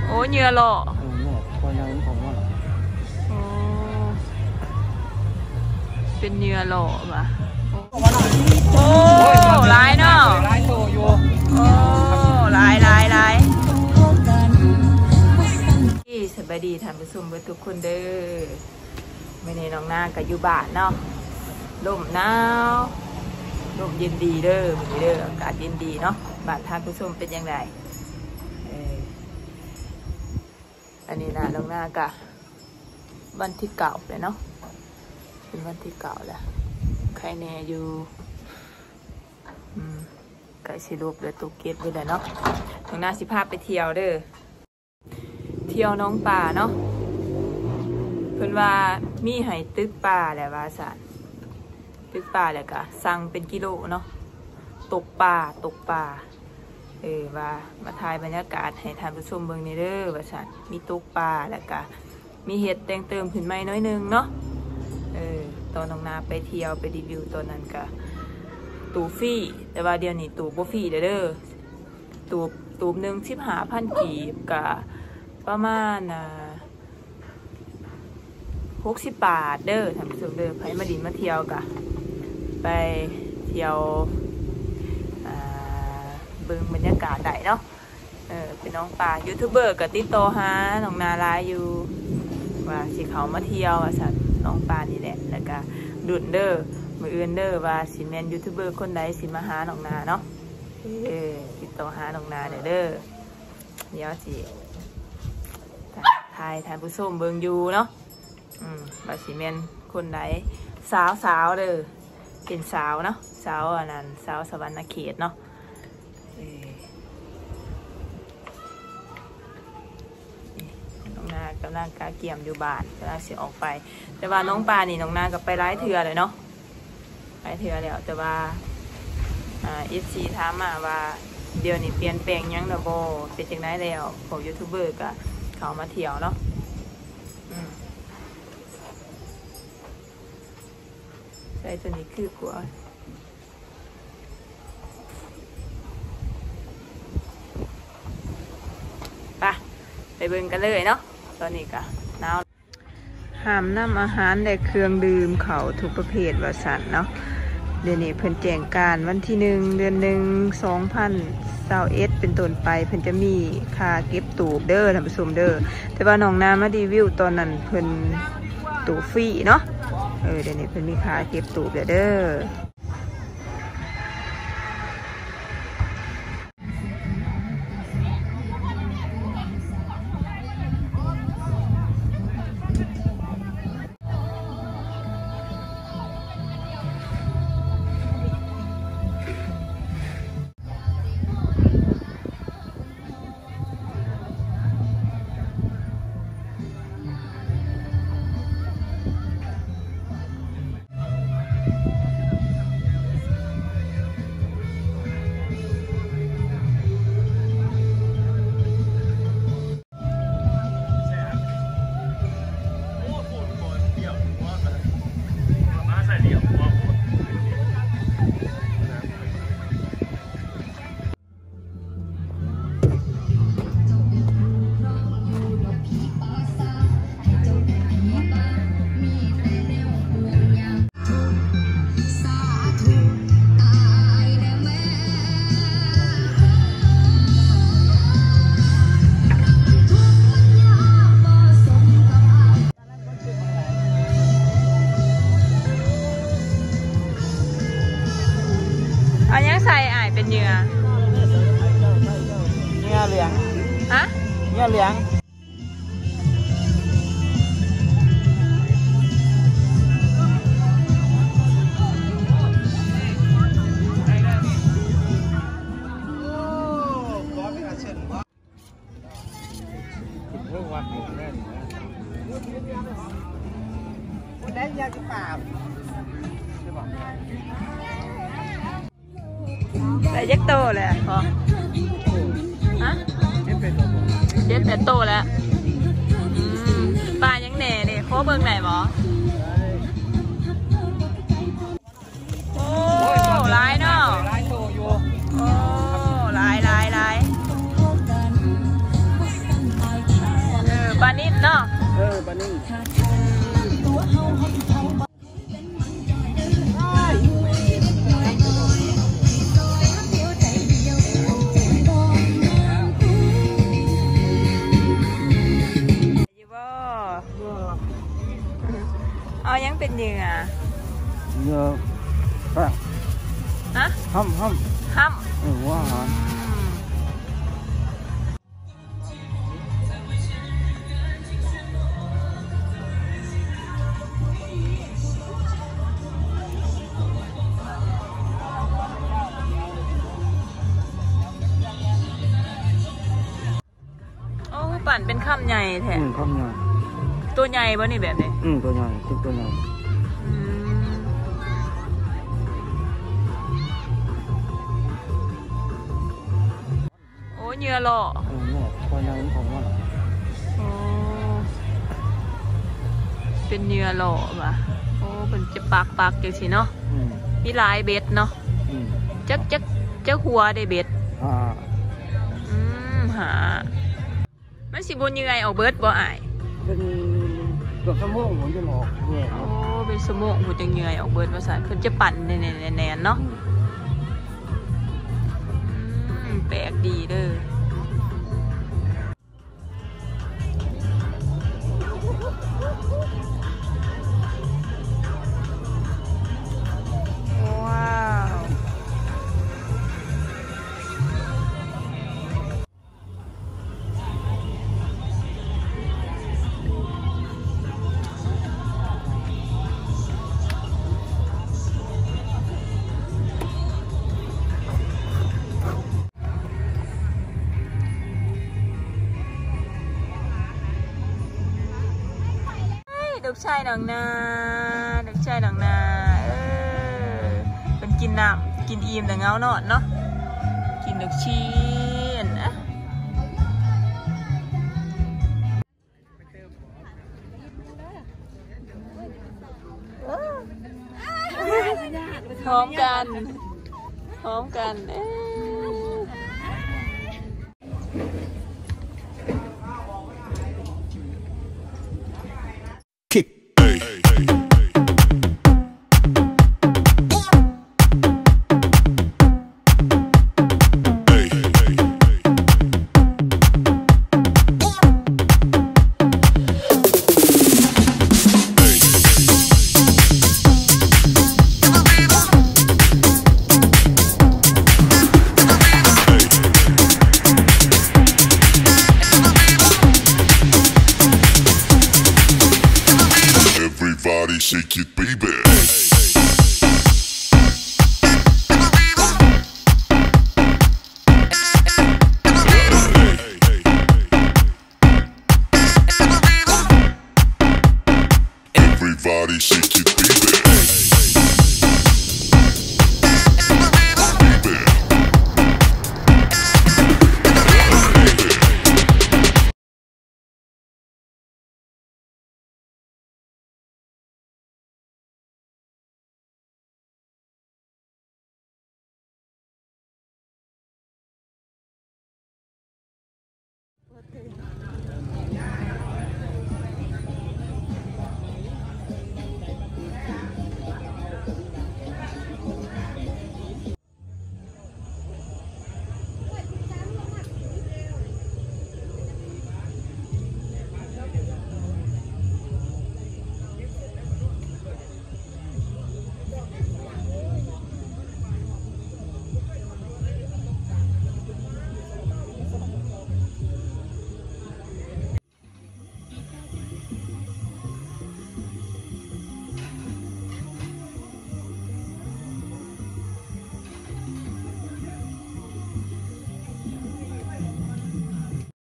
ໂອ້ ເຫຍື່ອຫຼໍ່ ເອີ ເຫຍື່ອ ເພາະວ່າຍັງຂອງວ່າ ໂອ້ ເປັນເຫຍື່ອຫຼໍ່ຫວາ. ໂອ້ ຫຼາຍເນາະ ຫຼາຍໂຕຢູ່ ໂອ້ ຫຼາຍ ຫຼາຍ ຫຼາຍ. ສະບາຍດີທ່ານຜູ້ຊົມເບິດທຸກຄົນເດີ. ມື້ນີ້ນ້ອງນາກໍຢູ່ບ້ານເນາະ ລົມໜາວ ລົມເຢັນດີເດີ ມື້ນີ້ເດີ ອາກາດເຢັນດີເນາະ. ບ້ານທ່ານຜູ້ຊົມເປັນຈັ່ງໃດ? ເອີ ອັນນີ້ນະ ນ້ອງນາກະວັນທີເກົ້າແລ້ວເນາະ ເປັນວັນທີເກົ້າແລ້ວ ໄຄແນ່ຢູ່ ອືມ ໃກ້ຊິລົບເດີ ຕົກເຈັດເບິດແລ້ວເນາະ. ນ້ອງນາຊິພາໄປທ່ຽວເດີ ທ່ຽວໜອງປາເນາະ ເພິ່ນວ່າມີໃຫ້ຕຶກປາແຫຼະວ່າຊັ້ນ ຕຶກປາແລ້ວກະສັ່ງເປັນກິໂລເນາະ ຕົກປາ ຕົກປາ. ເອີ ວ່າມາຖ່າຍບັນຍາກາດໃຫ້ທ່ານຜູ້ຊົມເບິ່ງແດ່ເດີວ່າຊັ້ນ ມີຕົກປາ ແລ້ວກະມີເຮັດແຕ່ງເຕີມຂຶ້ນໃໝ່ໜ້ອຍໜຶ່ງເນາະ. ເອີ ຕອນນ້ອງນາໄປທ່ຽວໄປຣີວິວຕອນນັ້ນກະຕູ້ຟຣີ ແຕ່ວ່າດຽວນີ້ຕູ້ບໍ່ຟຣີແລ້ວເດີ ຕູບ ຕູບໜຶ່ງສິບຫ້າພັນກີບ ກະປະມານ ອ່າ ຫົກສິບບາດເດີທ່ານຜູ້ຊົມເດີ. ໃຜມາຫຼິ້ນມາທ່ຽວກະໄປທ່ຽວ ອ່າ ເບິ່ງບັນຍາກາດໄດ້ເນາະ. ເອີ ເປັນໜອງປາ ຢູທູບເບີກະຕິດຕໍ່ຫານ້ອງນາຫຼາຍຢູ່ ວ່າຊິເຂົ້າມາທ່ຽວວ່າຊັ້ນ ໜອງປານີ້ແຫຼະ. ແລ້ວກະລຸ້ນເດີ ມື້ອື່ນເດີ ວ່າຊິແມ່ນຢູທູບເບີຄົນໃດຊິມາຫານ້ອງນາເນາະ. ເອີ ຕິດຕໍ່ຫານ້ອງນາແດ່ເດີ. ດຽວຊິຖ່າຍທ່ານຜູ້ຊົມເບິ່ງຢູ່ເນາະ ອືມ ວ່າຊິແມ່ນຄົນໃດ. ສາວ ສາວເດີ ເປັນສາວເນາະ ສາວອັນນັ້ນ ສາວສະຫວັນນະເຂດເນາະ. ເອີ ນີ້ ນ້ອງນາກຳລັງກະກຽມຢູ່ບ້ານ ກຳລັງຊິອອກໄປ. ແຕ່ວ່າໜອງປານີ້ ນ້ອງນາກໍໄປຫຼາຍເທື່ອແລ້ວເນາະ ຫຼາຍເທື່ອແລ້ວ ແຕ່ວ່າ ອ່າ ເອັຟຊີ ຖາມມາວ່າ ດຽວນີ້ປ່ຽນແປງຫຍັງແລ້ວບໍ່ ເປັນຈັ່ງໃດແລ້ວ ພວກຢູທູບເບີກະເຂົ້າມາທ່ຽວເນາະ. ອືມ ໃສ່ໂຕນີ້ຄືກວ່າ ໄປ ໄປເບິ່ງກັນເລີຍເນາະ. ຕອນນີ້ກະໜາວ ຫ້າມນຳອາຫານ ແລະ ເຄື່ອງດື່ມເຂົ້າທຸກປະເພດວ່າຊັ້ນເນາະ. ດຽວນີ້ເພິ່ນແຈ້ງການວັນທີໜຶ່ງ ເດືອນໜຶ່ງ ສອງພັນຊາວເອັດ ເປັນຕົ້ນໄປ ເພິ່ນຈະມີຄ່າເກັບຕູບເດີທ່ານຜູ້ຊົມເດີ. ແຕ່ວ່ານ້ອງນາມາຣີວິວຕອນນັ້ນ ເພິ່ນຕູບຟຣີເນາະ. ເອີ ດຽວນີ້ເພິ່ນມີຄ່າເກັບຕູບແລ້ວເດີ. ເອົາຫຍັງໃສ່ອ້າຍເປັນເຫຍື່ອ? ເຫຍື່ອເຫຼືອງ. ຮະ? ເຫຍື່ອເຫຼືອງ. ໄດ້ຈັກໂຕແລ້ວພໍ່? ຮະ? ເຈັດແປດໂຕແລ້ວ. ອືມ ປາຫຍັງແດ່ເດ? ຂໍເບິ່ງໄດ້ບໍ່? ໂອ້ ຫຼາຍເນາະ ຫຼາຍໂຕຢູ່. ໂອ້ ຫຼາຍ ຫຼາຍ ຫຼາຍ. ຢູ່ບໍ່? ເອົາຫຍັງເປັນເຫຍື່ອ? ເຫຍື່ອແປ້ງ. ຮະ? ຫ້ຳ ຫ້ຳ ຫ້ຳ. ເອີ ຫົວອາຫານ. ອືມ. ໂອ້ ປັ່ນເປັນຄຳໃຫຍ່ແທ້. ອືມ ຄຳໃຫຍ່. ຕົວໃຫຍ່ບໍ່ນີ້ແບບນີ້? ອືມ ຕົວໃຫຍ່ ຄືຕົວໃຫຍ່. ອືມ. ໂອ້ ເຫຍື່ອຫຼໍ້. ເອີ ເຫຍື່ອ ຕົວໃຫຍ່ຂອງມັນ. ໂອ້ ເປັນເຫຍື່ອຫຼໍ້ຫວາ. ໂອ້ ເພິ່ນຈະປັກໆ ຈັ່ງຊີ້ເນາະ. ອືມ. ມີຫຼາຍເບັດເນາະ. ອືມ. ຈັກ ຈັກ ຈັກຫົວໄດ້ເບັດ? ຫ້າ. ອືມ ຫ້າ. ມັນຊິບໍ່ເຫຍື່ອຍອອກເບິດບໍ່ອ້າຍ? ເປັນເກືອບຊົ່ວໂມງພຸ້ນຈຶ່ງອອກເຫຍື່ອຍ. ໂອ້ ເປັນຊົ່ວໂມງພຸ້ນຈັ່ງເຫຍື່ອຍອອກເບິດວ່າຊັ້ນ. ເພິ່ນຈະປັ່ນແໜ້ນໆ ແໜ້ນໆເນາະ. ອືມ. ອືມ ແປກດີເດີ້. ວ້າວ. ເອີຍ ລູກຊາຍນ້ອງນາ ລູກຊາຍນ້ອງນາ ເອີ ເພິ່ນກິນນ້ຳ ກິນອີ່ມແລ້ວເຫງົານອນເນາະ ກິນລູກຊີ້ນ. ຫອມກັນ ຫອມກັນ ເອີ. Everybody shake it, baby.